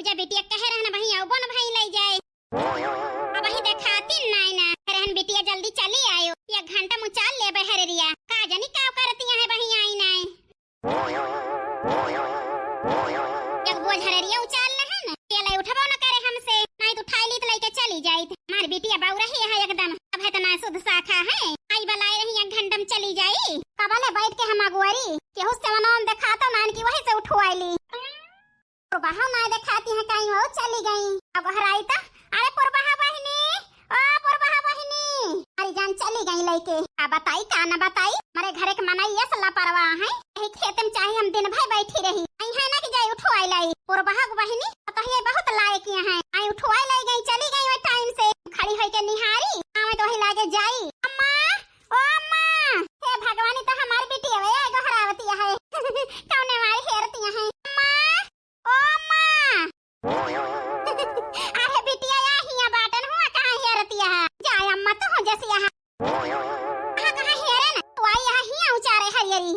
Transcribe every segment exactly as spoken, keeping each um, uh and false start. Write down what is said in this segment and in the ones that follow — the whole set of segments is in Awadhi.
पूजा बिटिया कहे रहन, वहीं आउबो न वहीं लई जाए। अब वहीं देखाती नाई ना। रहन बिटिया जल्दी चली आयो। एक घंटा मुचाल ले बहरिया। का जानी का करती है वहीं आई नाई। एक बोझ हररिया उचाल रहन। तेल उठबो न करे हमसे। नाई तो उठाई लीत लइके चली जाइत। हमार बिटिया बाऊ रही है एकदम। अब है तना शुद्ध शाखा है। आई बलाई रही एक घंटा में चली जाई। कबले बैठ के हम अगुआरी। केहू से वनों देखातो नान की वहीं से उठवाई ली। पुरबहा ना देखाती है कहीं वो चली गई। अब हराई त, अरे पुरबहा बहिनी, ओ पुरबहा बहिनी, अरे जान चली गई लइके। आ बताई का ना बताई, हमारे घरे के मनई ये सला परवा है। यही खेत में चाहे हम दिन भर बैठी रही। आई है ना कि जाई उठवाई लाई। पुरबहा के बहिनी, पता है बहुत लायक यहाँ है। आई उठवाई लाई गई, चली गई वो टाइम से। खड़ी होई के निहारी, हाँ मैं तो वही लागे जाई। अम्मा, ओ अम्मा, हे भगवानी तो हमारी बिटिया वे गोहरावती है। कौने मारी हेरती है? अम्मा, ओ माँ। अरे बिटिया, या हिया बाटन हुआ, कहाँ हेरतिया है? जाए अम्मा, तू हो जैसी यहाँ। कहाँ, कहाँ हेरे न? तू आई यहाँ हिया उचारे हरियरी।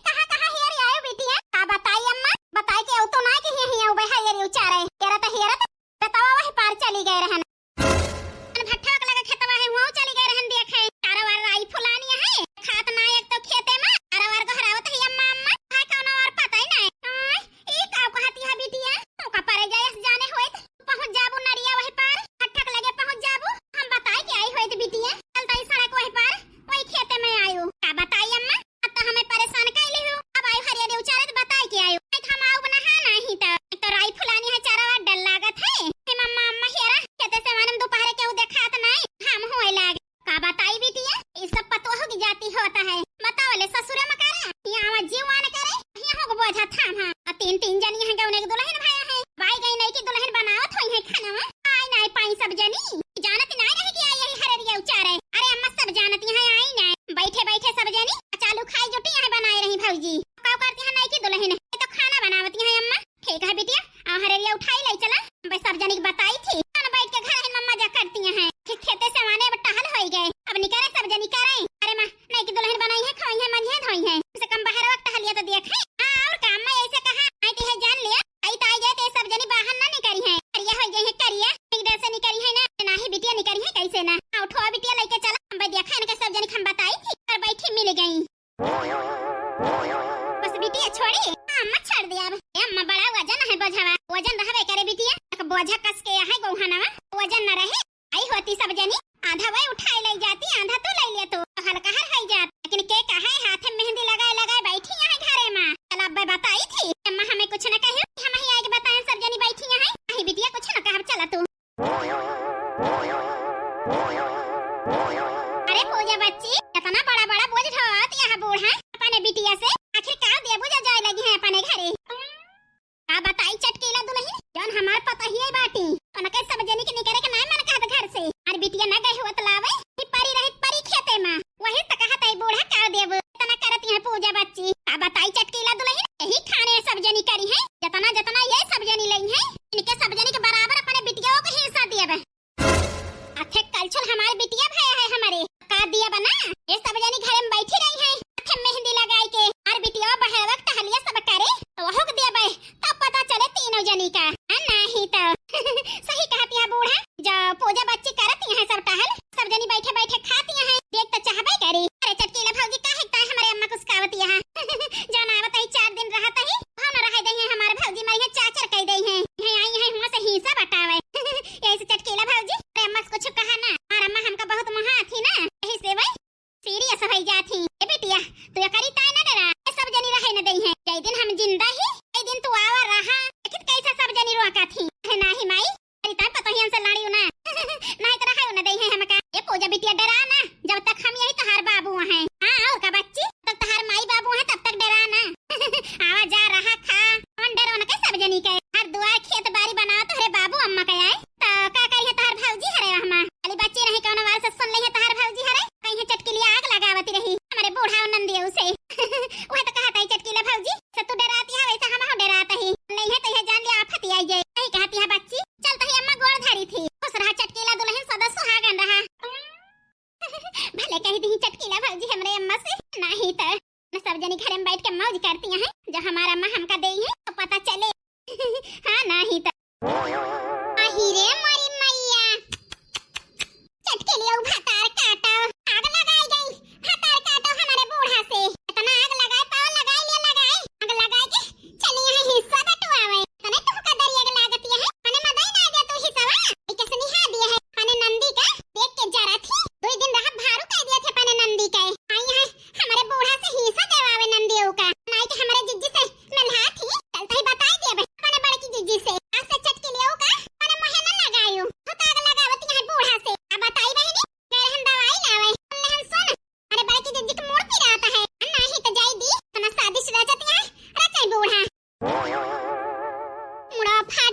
कहाँ, कहाँ हेरी आयो बिटिया? का बताई अम्मा? बताई के तो ना कि हिया, हिया उबे हरियरी उचारे। हेरत, हेरत, बतावा वही पार चली गए रहन। अन भट्ठा के लगे खेतवा है, हुआं चली गए रहन देखे। चारों ओर राई फुलानी है, खात ना एक तो खेते में, चारों ओर गोहरावत है अम्मा, अम्मा। हाय कौनो ओर पता ही नहीं। आय, ई का कहती है बिटिया? तू का परे जायस जाने होइत, पहुँच जाबू नरिया वही पार, भट्ठा के लगे पहुँच जाबू। हम बताई के आई होइत बिटिया, चलता ही सड़क वही पार, वही खेते में आयु। का बताई अम्मा? अब तो हमें परेशान कइली हो। अब आयु हरियरी उचारे तो बताई के आयु। नहीं तो हम आउब ना, हाँ नहीं तो। एक तो राई फुलानी है, चारों ओर डर लागत है। हे मम्मा, अम्मा हेरा, खेते से मालूम दोपहरे केहू देखात नहीं, घाम होए लागे। का बताई बिटिया, ई सब पतोहू की जाति होता है। बताओ ले ससुरे में करे, यहाँ आवा जीव आन करे, यहाँ हो बोझा थाम है। आ तीन, तीन जनी है, गौने के दुल्हन भया है। बाई गई नहीं कि दुल्हन बनावत होई है खाना में। आई नहीं पाई सब जनी, जानत नहीं रहे कि आई यही हररिया उचारे। अरे अम्मा सब जानती हैं, आई नहीं। बैठे बैठे सब जनी चालू खाई जुटी यहाँ बनाए रही भौजी। का करती है नहीं कि दुल्हन, ये तो खाना बनावती है अम्मा। ठीक है बिटिया, आ हररिया उठाई लाई चला। बस सब जनी के बताई थी, कौन बैठ के घर है मम्मा जा करती हैं। खे-, खेते से आने अब टहल होई गए, अब निकरे सब जनी करे। अरे माँ, नहीं कि दुल्हन बनाई है, खोई है, मंजे धोई है, कम से कम बाहर वक्त टहलिया तो देखे। हाँ, और काम में ऐसे कहा, आई तो है जान लिया, आई तो आई गए तो सब जनी बाहर ना निकरी है, करिया होई गई है, करिया एक डर से निकरी है ना, ना ही बिटिया निकरी है कैसे ना। हाँ, उठो बिटिया लेके चला, हम भाई देखा इनके सब जनी हम बताई थी, पर बैठी मिल गई। बस बिटिया छोड़ी, हाँ, अम्मा छोड़ दिया अब। ए अम्मा, बड़ा वजन है बोझवा, वजन रहबे करे बिटिया। एक बोझा कस के यहाँ गौहनवा, वजन न रहे। आई होती सब जनी, आधा वही उठाई ले जाती, आधा तू ले ले तू, तो हल्का हर हो जात। लेकिन के कहे हाथ में मेहंदी लगाए लगाए बैठी यहाँ घरे में। चल अब बताई थी, अम्मा हमें कुछ न कहे, हम ही आके बताए सब जनी बैठी यहाँ। नहीं बिटिया कुछ न कहब, चला तू। अरे पूजा बच्ची, इतना बड़ा बड़ा बोझ ढोवत यहाँ बूढ़ा अपने बिटिया से, आखिर का देबू जा जाए लगी है अपने घरे। का बताई चटकीला दुल्हन, जौन हमार पतोहिए बाटी, उनके सब जनी के निकरे के नाय मन कहत घर से। अरे बिटिया न गए हुआ तलावे, कि परी रही परी खेते में, वही तो कहत है बूढ़ा का देबू, इतना करत है पूजा बच्ची। का बताई चटकीला दुल्हन, यही खाने सब जनी करी है, जतना जतना ये सब जनी लई है, इनके सब जनी के बराबर अपने बिटिया को हिस्सा दिए बे। अथे कलछुल हमार बिटिया भया है हमारे, का दिया बना? ये सब जनी घरे में बैठी रही है, अथे मेहंदी लगाई के, और बिटिया बहरवा के टहलिया सब करे, तो वहू के दिया बे, तब पता चले तीनों जनी का। आ, नहीं तो। सही कहती है बूढ़ा, जो पूजा बच्ची करती है सब टहल, सब जनी बैठे बैठे खाती है, देख तो चाहबे करी। अरे चटकीला भौजी, काहे ताय हमारे अम्मा कुछ कावती है? जौन आवत ही चार दिन रहत ही, हम रह दे हैं, हमारे भौजी माई है चाचर कह दे हैं, यही आई है, हुआ से हिस्सा बटावे। यही से चटकीला भौजी, अरे अम्मा से कुछ कहा ना, और अम्मा हमका बहुत मुहा थी ना, यही से भाई सीरियस हो जात ही। ए बिटिया, तू एकरी ताय ना डरा, ये सब जनी रहे न दई है, जय दिन हम जिंदा ही, जय दिन तू आवा रहा, देखित कैसा सब जनी रोका थी। अरे नाही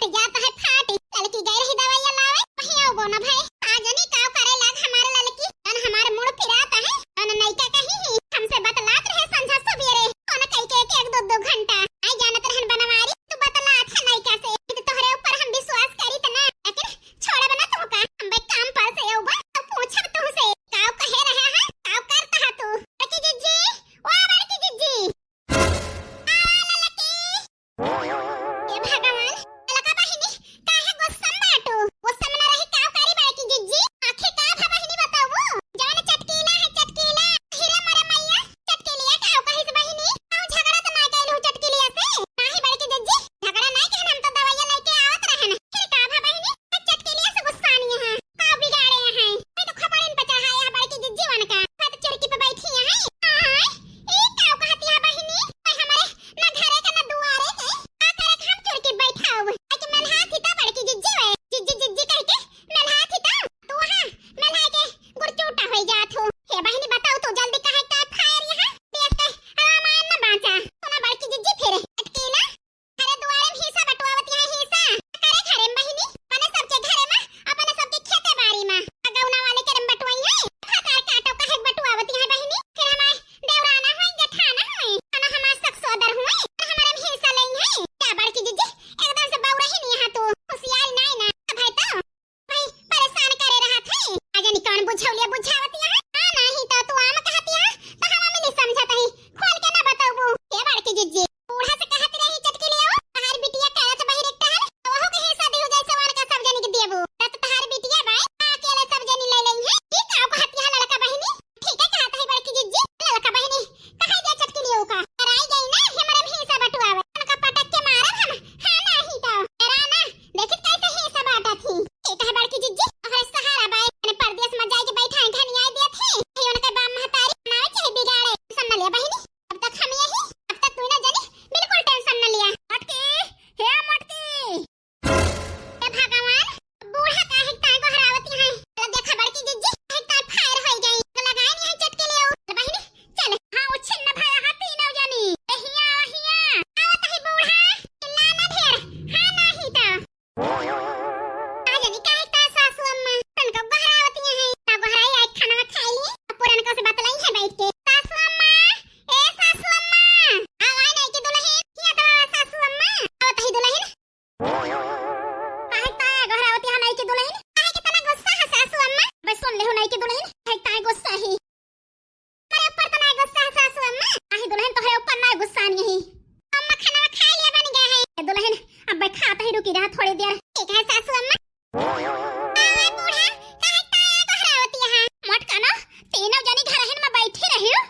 जात है फाटी। ललकी गई रही दवाइया लावे, वहीं आउबो न भई। आज नहीं काव करे लाग हमारे ललकी, अन हमारे मूड़ पिरात है, अन नइका कहीं ही हमसे बतलात रहे संझा सबेरे, फोन कई के एक, एक दो, दो घंटा। आई जानत रहन बनवारी, तू बतलात है नइका से, इत तोहरे ऊपर हम विश्वास करीत ना, लेकिन छोड़ब ना तोहका। हम बे काम पर से आउबा, तो पूछब तुहसे, काव कहे रहा है, काव करता है तू? बड़की जिज्जी, ओ बड़की जिज्जी। आ, ललकी। हे भगवान, ललका बहिनी, काहे गुस्सा में बाटू? गुस्सा में ना रही, काव करी बड़की जिज्जी? आखिर का भा बहिनी बताऊ? जवन चटकीला है, चटकीला। हीरे मोरे मैया, चटकीलिया काव कहिस बहिनी? काव झगड़ा तो ना कइलू चटकीलिया से? नाही बड़की जिज्जी, झगड़ा ना कहन, हम तो दवाइया लेके आवत रहन। फिर का भा बहिनी? चटकीलिया से गुस्सानी है। का बिगाड़े हैं? मैं तो खपड़िन पे चढ़ाए हैं बड़की जिज्जी वन का। मैं तो चुरकी पे बैठी हैं। आय, ई काव कहती है बहिनी? मैं हमारे ना घरे का ना दुआरे के। का करे के हम चुरकी बैठाओ? आई के मेलहा थी ता बड़की जिज्जी वे। जिज्जी, जिज्जी कह के मेलहा थी ता। तू वहाँ मेलहा के गुड़चूटा होई जात हो। हे बहिनी बताओ तो जल्दी काहे का फायर यहाँ? देश के रामायण में बाँचा। सुना बड़की जिज्जी फिर अटकीला। घरे दुआरे में हिस्सा बटुआवत यहाँ हिस्सा। करे घरे में बहिनी, अपने सबके घरे में, अपने सबके खेते बारी में। आ गौना वाले के रम बटुआई है। भातार काटो काहे के बटुआवत यहाँ बहिनी? फिर हमारे देवराना होई, जेठाना होई, अन हमार सक सोदर होई, अन हमारे में हिस्सा लेई है। क्या बड़की जिज्जी, एकदम से बौरा ही नहीं है तू। होशियारी नहीं ना। अब है तो भाई परेशान करे रहत है। आ जानी कौन बुझौलिया बुझावत यहाँ। हाँ, नहीं तो तू आम कहत यहाँ, तो हम मिली समझत ही। खोल के ना बतौबू। हे बड़की जिज्जी, बूढ़ा से कहत रही चटकीलिया, तहार बिटिया करत बहिरे टहल, तो वहू के हिस्सा दिहु जैसे वन का सब जनी के देबू। त तहार बिटिया बाई, अकेले सब जनी ले लेई है। ई काव कहत यहाँ ललका बहिनी? ठीक है कहत है बड़की जिज्जी, ललका बहिनी। कहे दे चटकीलिया का। कराई गई ना, हमरे में हिस्सा बटुआवे। उनका पटक के मारब हम। हाँ, नहीं तो। डरा ना, देखित कैसे हिस्सा बाँटत ही। ठीक है बड़की जिज्जी, तोहरे सहारा बाई। अपने परदेस में जाइके बैठा है, घनियाई देत ही। ये उनके बाप महतारी बनावे चाहे बिगाड़े। टेंशन न ले बहिनी, अब तक हम यही, अब तक तू ना जानी, बिल्कुल टेंशन न लिया। मोटकी, हे मोटकी। हे भगवान, बूढ़ा काहे ताई गोहरावती है? चल देखा बड़की जिज्जी, काहे ताई फायर होई गई। लगाए नहीं है चटकीलिया। बहिनी, चल, हाँ, उछिन न भया हा तीनों जनी। ए हिया, हिया। आवत ही बूढ़ा, चिल्ला ना ढेर। हाँ, नाही तो। आ जनी काहे ता सासू अम्मा, तनको गोहरावती है। ता गोहराई आई खाना खाई ली, पुरनका से बतलाई है बैठ के। सासू अम्मा, ए सासू अम्मा। आवाई नहीं की दुल्हन, हिया तो आवा सासू अम्मा। आवत ही दुल्हन। काहे ताया गोहरावती है नई की दुल्हन? काहे के तना गुस्सा है सासू अम्मा? बस सुन ले हो नई की दुल्हन, काहे ताया गुस्सा है? हमारे ऊपर तना गुस्सा है सासू अम्मा? काहे दुल्हन तोहरे ऊपर ना गुस्सा नहीं है। अम्मा खाना खा लिया बन गया है। ए दुल्हन, अब खात ही रुकी रहा थोड़ी देर। ठीक है सासू अम्मा। आवा बूढ़ा, काहे ताया गोहरावती है? मोटका ना, तीनों जनी घरहिन में बैठी रही हो।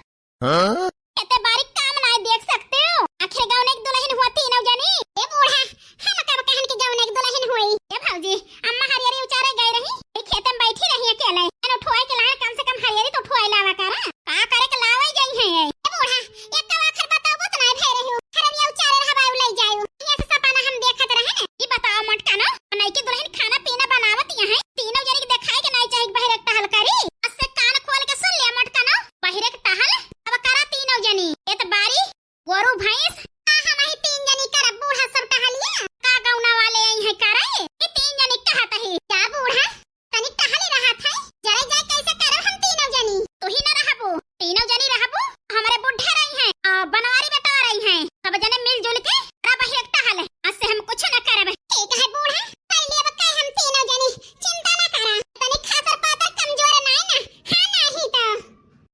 हाँ? एते बारीक काम नाई देख सकते हो? आखिर गौने की दुल्हन हुआ तीनों जनी। ए बूढ़ा, हम कब कहन कि गौने की दुल्हन हुई? ए भौजी, अम्मा हरियरी उचारे गई रही, ए खेते में बैठी रही अकेले। अन उठवाए के लाए, कम से कम हरियरी तो उठवाए लावा करा। का करे के लावे गई है ये? ए बूढ़ा, एक तो आखिर बताओ तो नाई भे रही हो। हरम ये उचारे रहा बाबू ले जायो। ये से सपना हम देखत रहे ने। ई बताओ मोटका ना, नई की दुल्हन खाना पीना बनावत यहाँ। तीनों जनी के देखाए के नाई चाहे बहिरे के टहल करी। अस्से कान खोल के सुन लिया मोटका ना, बहिरे के टहल अब करा तीनों जनी। ए त बारी, गोरू भैंस, का हम ही तीन जनी करब बूढ़ा सब टहलिया? का गौना वाले आई है करे? ई तीन जनी कहत ही, जा बूढ़ा, तनी टहली रहत है, जरे जाए कैसे करब हम तीनों जनी? तू ही न रहबू, तीनों जनी रहबू, हमरे बुढ़े रही हैं, आ बनवारी बेटा रही हैं, सब जने मिलजुल के करा बहिरे के टहल, अस्से हम कुछ न करब। ठीक है बूढ़ा, कर लिया बक्का हम तीनों जनी, चिंता न करा, तनी खासर पातर कमजोर नाई ना, हाँ नाही तो।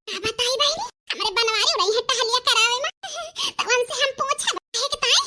का बताई बहिनी, हमरे बनवारी उड़ई है टहलिया करावे में। त उनसे हम पूछब, काहे के ताई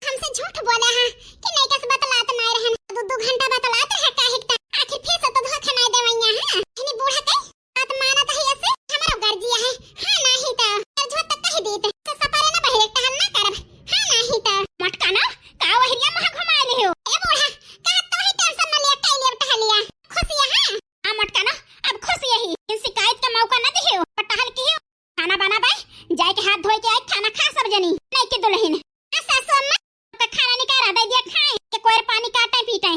हमसे झूठ बोले हैं कि नैका से बतलात नाय रहन। दू दू घंटा बतलात रहे काहे के ताई? आखिर फिर से तो धोखा नाय देवैया है। इन्हीं बूढ़ा के बात मानत है ऐसे, हमरो गर्जिया है। हाँ नाही तो, कर झूठ तक कह दीत। से सपरे ना बहिरे टहल ना करब। हाँ नाही तो। मोटका ना, का वहरिया मुँह घुमाए ले हो? ए बूढ़ा, का तो ही टेंशन न लिया, कई लिया टहलिया। खुशिया है? आ मोटका ना, अब खुश यही, इन शिकायत का मौका न दिहियो। पटहल की हो, खाना बना बाई, जाए के हाथ धोए के आए, खाना खा सब जनी, नई की दुल्हन। आ सासू अम्मा, का खाना निकारा दे दिया खाए, के कोयर पानी काटे पीटे,